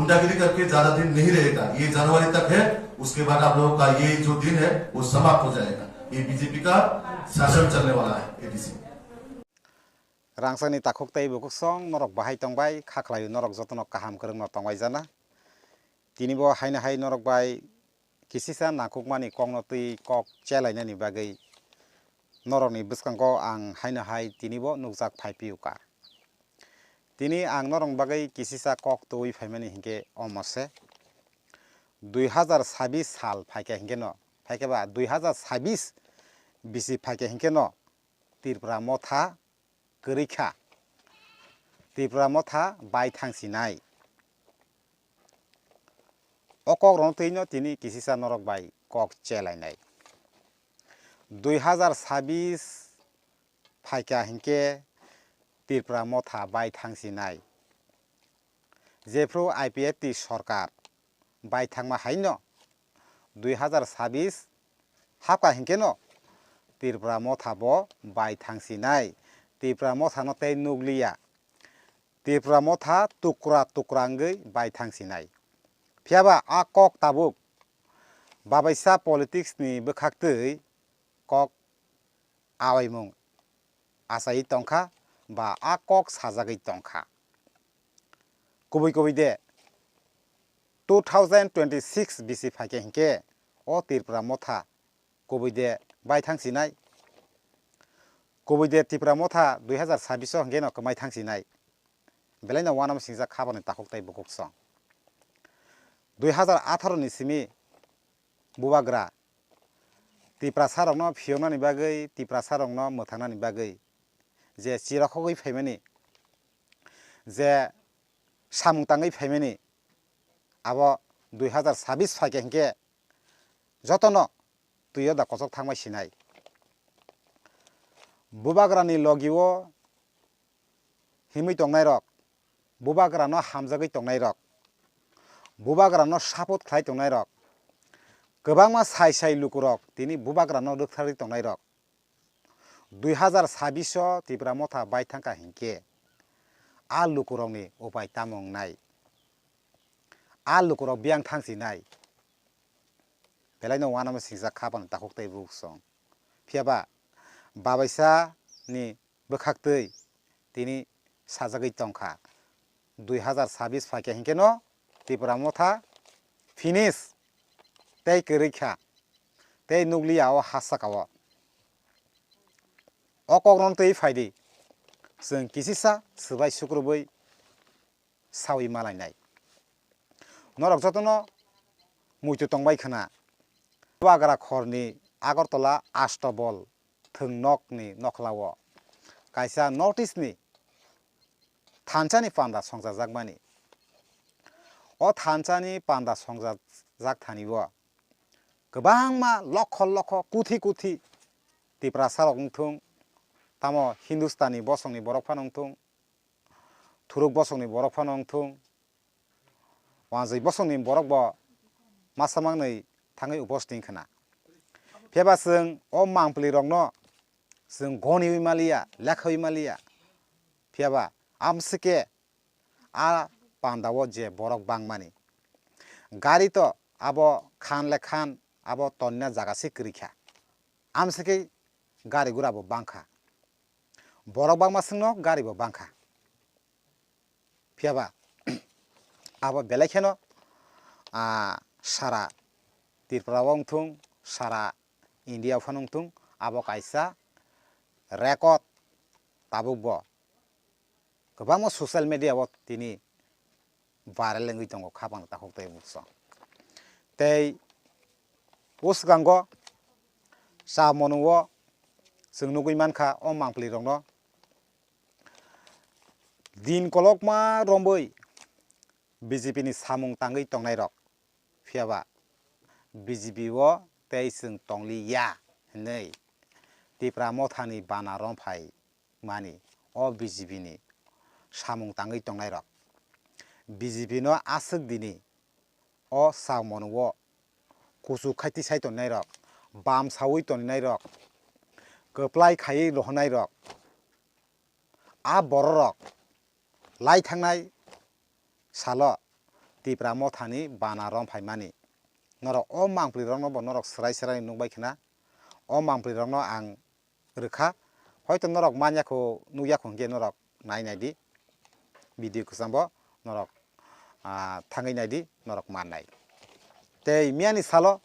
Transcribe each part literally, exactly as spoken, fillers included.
गुंडागिरी करके ज्यादा दिन नहीं रहेगा। ये जनवरी तक है, उसके बाद आप लोगों का ये जो दिन है, वो समाप्त हो जाएगा। ये बीजेपी का शासन चलने वाला है, ADC. Rangchakni takhuk tei bukhuk song norok bahai tongbai, kha khlaio norok jotono kaham kwrwngno tongbai jana. Tini bo haino hai norok bai kisisa nangkukmani kokno twi kok chelainani bagwi norokni bwskango ang haino hai tini bo nukjak phai phiyuka. Tini ang norokni bagwi kisisa kok twiwi phaimani hinkhe omo se, dui hazar sabis sal phaikha hinkhe no, phaikhe ba dui hazar sabis bisi phaikha hinkhe no Tripura motha kwrwi kha, Tripura motha bai thang sinai. O kok rwno twi no tini kisisa norok bai kok chelainai. Dui hazar sabis phaikha hinkhe Tripura motha bai thang sinai. Jephru I P F T sorkar bai thangma haino dui hazar sabis hapkha hinkhe no Tripura motha bo bai thang sinai. Tripura motha no tei nukliya. Tripura motha tukra tukra wngwi bai thang sinai. Phiyaba a kok tabuk babaisa politics ni bwkhaktwi kok awaimung achaiwi tongkha ba a kok sajagwi tongkha. Kubui kubui de two thousand twenty-six bisi phaikhe hinkhe o Tripura motha kubui de bai thang sinai. Kubui de Tripura motha dui hazar sabis o hinkhe no kwmai thang sinai. Belai no uanama singjak kha boni takhuk tei bukhuk song. Dui hazar atharo ni simi bubagra Tiprasa rokno phiyoknani bagwi, Tiprasa rokno mwthangnani bagwi je chirokhogwi phaimani, je samung tangwi phaimani, abo dui hazar sabis phaikha hinkhe jotono twiyo da kochok thangbai sinai. Bubagrani logio himwi tongnairok, bubagrano hamjagwi tongnairok, bubagrano support khlai tongnairok, kwbangma sai sai lukurok tini bubagrano rwktharwi tongnairok. Dui hazar sabis o Tipra motha bai thangkha hinkhe a lukurokni upai tamo wngnai? A lukurok biyang thang sinai? Belai no uanama singjak kha boni takhuk tei bukhuk song. Phiyaba babaisa ni bwkhaktwi tini sajagwi tongkha. Dui hazar sabis phaikha hinkhe no Tipra motha finish tei kwrwi kha, tei nukliya o ha saka o. O kok rwno twi phaidi, chwng kisisa swbai sukrubwi sawi malainai. Norok jotono muitu tongbai khwna. Bubagra khorni Agartala Astabol thwng nokni nokhlao kaisa North East ni thansani panda songchajakmani. O thansani panda songjajak thani o kwbangma lokho lokho kuthi kuthi Tiprasa rok wngthung, tamo Hindustani bosongni borok phano wngthung, Thuruk bosongni borok phano wngthung, wanjwi bosongni borok bo masa mangnwi thangwi uposthit wngkhwna. Phiyaba chwng o mangpili rokno chwng goniwi maliya, lekhawi maliya. Phiyaba amsike a pandao je borok bangmani, gari to abo khan le khan abo tonna jaga se kwrwi kha. Amsike gari gura bo bangkha. Borok bangma swngno gari bo bangkha. Phiyaba abo belai kheno, ah, sara Tripura o wngthung, sara India o phano wngthung, abo kaisa record tabuk bo kwbangma social media o tini viral wngwi tongo kha bangni takhuk tei bukhuksong. Tei o swkango cha mwnwi o chwng nugwi mankha o mangpili rokno din kolokma romwi B J P ni samung tangwi tongnai rok, phiyaba B J P o tei chwng tongliya hinwi Tipra mothani bana romphai mani o B J P ni samung tangwi tongnai rok. B J P no aswk dini o cha mwnwi o kuchuk khai tisai tongnai rok, bam sawi tongnai rok, kwplai khaiwi rohornai rok, a borok rok lai thangnai salo Tipra Mothani bana rom phaimani. Norok o mangpli rokno bo norok swrai swrai nukbai khna. O mangpli rokno ang rwkha. Hoito norok manya kho, nukya kho hwnkhe norok nai nai di. Video kwchangbo norok, ah, thangwi nai di, norok mannai. Tei miyani salo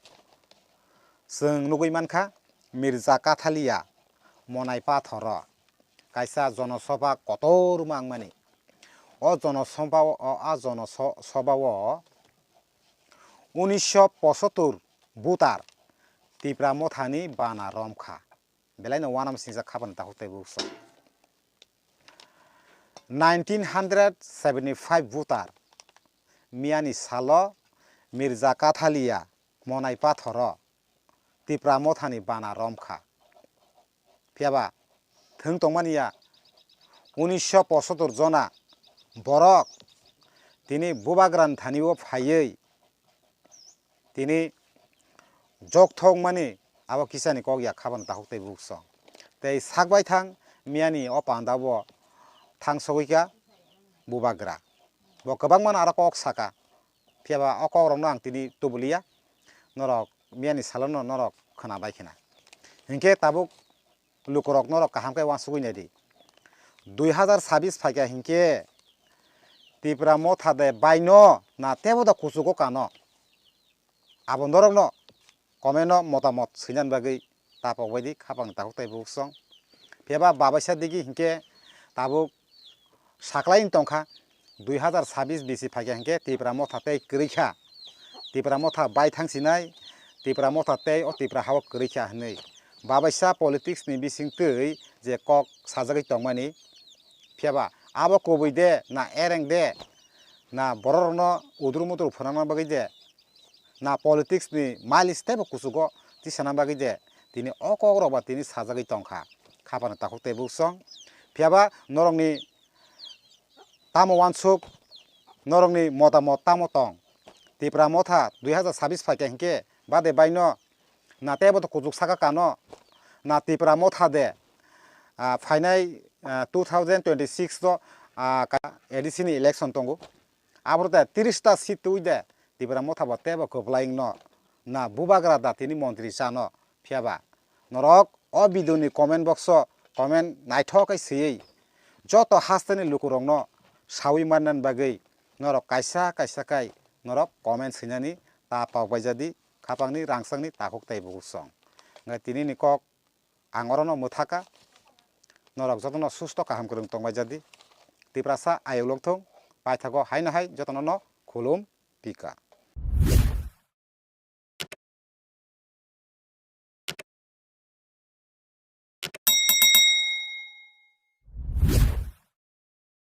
chwng nugwi mankha Mirza Kathalia Monai Pathoro kaisa jonosobha kotorma wngmani. O jonosobha o, a jonoso-, sobha o unisho pochottor voter Tipra Mothani bana romkha. Belaino uanam singjak khapani takhuk tei buksong. Nineteen hundred seventy-five voter miyani salo Mirza Kathalia Monai Pathoro Tipra Mothani bana romkha. Phiyaba thwng tongmani ya unisho pochottor jona borok tini Bubagrani thani o phaiwi tini jokthokmani abo kisani kok ya khapani takhuk tei buksong. Tei sakbai thang miyani o panda bo thang sogwi kha Bubagra. Bo kwbangmano aro kok saka. Phiyaba o kokrokno ang tini tubuliya, norok miyani salono norok khwnabai khna. Hinkhe tabuk lukurok norok kaham khe uansugwi naidi. Dui hazar sabis phaikha hinkhe Tipra Motha de baino na tebo da kuchugo kano? Abo norokno comment o motamot swinani bagwi tapok baidi khapangni takhuk tei buksong. Phiyaba babaisa digi hinkhe tabuk saklai wng tongkha, dui hazar sabis bisi phaikha hinkhe Tipra Motha tei kwrwikha. Tipra Motha bai thangsinai, Tipra Motha tei o Tipra hao kwrwikha hinwi babaisa politics ni bisingtwi je kok sajagwi tongmani. Phiyaba abo kubui de na ereng de na bororokno udru mudru phwnangna bagwi de na politics ni mileage teibo kuchugo tisana bagwi de tini o kokrok ba tini sajagwi tongkha khapani takhuk tei buksong. Phiyaba norokni tamo uansuk, norokni motamot tamo tong? Tipra Motha dui hazar sabis phaikha hinkhe bade baino na teibo to kuchuk saka kano? Na Tipra Motha de, ah, phainai, ah, two thousand twenty-six to, ah, ka-, A D C ni election tongo. Aboro de tiris ta seat twi de Tipra Motha bo teibo kwplai wngno na Bubagra da tini montri chano? Phiyaba norok o video ni comment box o comment naithok khe swiwi joto hasteni lukurokno sawi mannani bagwi norok kaisa kaisa khai norok comment swinani ta pok baijadi khapangni rangchakni takhuk tei bukuchwng. Hwnkhe tini ni kok ang orono mwthaka, norok jotono susto kaham kwrwng tongbaijadi. Tiprasa ayuk longthung, paithago haino hai jotono no khulum pika.